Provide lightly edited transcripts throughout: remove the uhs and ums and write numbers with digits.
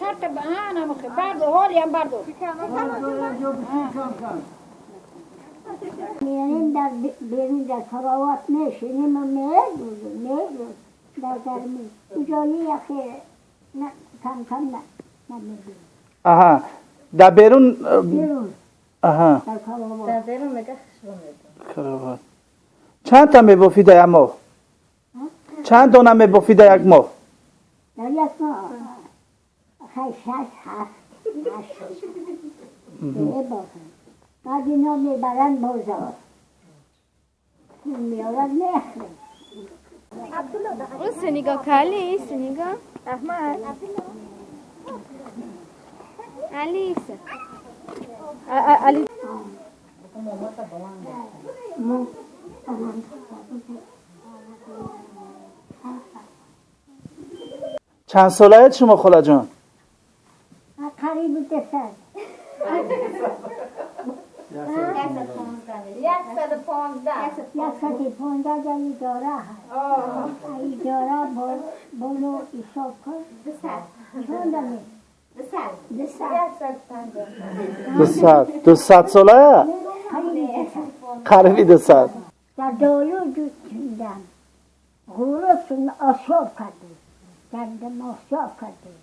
سرت انا مخ برد حالی هم بردو. میریم در بیرون در کراوات میشینیم و میدوزیم در گرمی. اجالی یخی نه کم کم نه نمیدیم. آها در بیرون. بیرون. آها در کراوات. در بیرون میگه خشبه میدون. کراوات. چند تا میبافی در یک ماه؟ چند دانه میبافی در یک ماه؟ در یک ماه 6 7 8 میبافم. بعد اینا میبرن بازار، میارن میخرن. اون نگاه کالی، نگاه احمد علی علی. چند ساله شما خاله جان؟ قریب 200. 115. 115 در اداره هست. اداره بالو حساب کن. 200. چند دمی؟ 200. 200. 200 ساله؟ قریب 200. در دالو چیدم. غروب آسیاب کردیم. گندم آسیاب کردیم.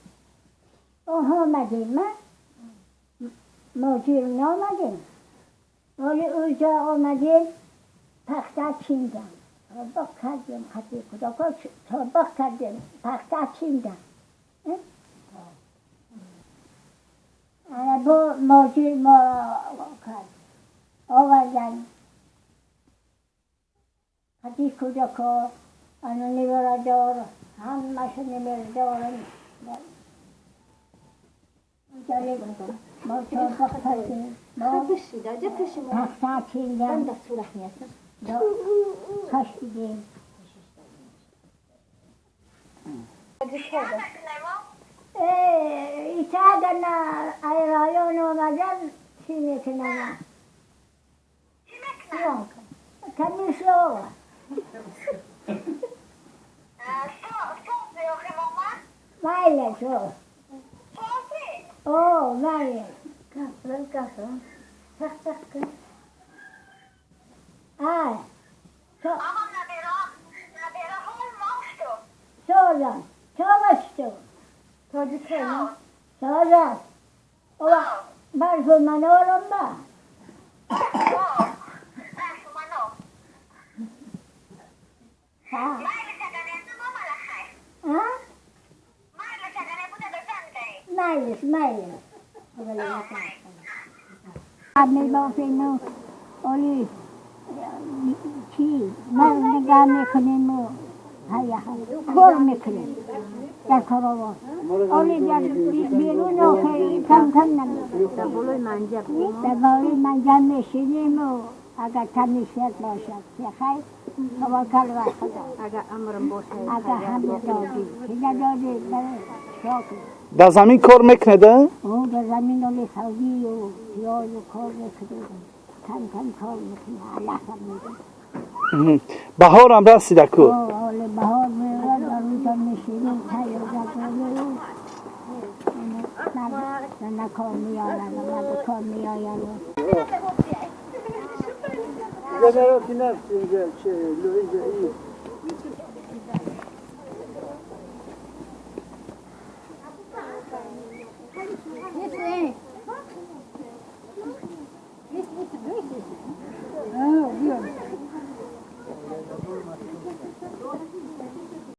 آها آمدیم من ماجر نامدیم. ولی اونجا آمدیم پخته چیندم. طبق کردیم خطی کداکا طبق کردیم پخته چیندم. با ماجر ما کرد آوردن خطی کداکا آنو نبردار همش نبردارم. ما طبق کردیم پخته چیندم کشیدیم. ایتا نه ایرایان آمدن چی میکنن؟ کمی شو. مایل شو. او مایل. کافر تخ کن. آه. سوزان سوزان تاجیکان سوزان او برف منارم با ها مایلش مایلش میبافیم ولی چی من نگاه میکنیم و کار میکنیم در کاروان. ولی در بیرون آخری کم کم نمیکنیم. در بالای منجم در بالای منجم میشینیم و اگر تمیشیت باشد که خیر توکل بر خدا. اگر امرم باشه اگر هم دادی که ندادی برای شاکر. در زمین کار میکنید؟ او در زمین ولی سوزی و پیاز و کار میکنید. کم کم کار میکنید. الله هم میده. بهار هم رسیده کو؟ حال بهار میاد در اونجا میشینیم تیار و نه کار میارن و نه کار میآین. اینجا نرفتی اینجا چه اینجا این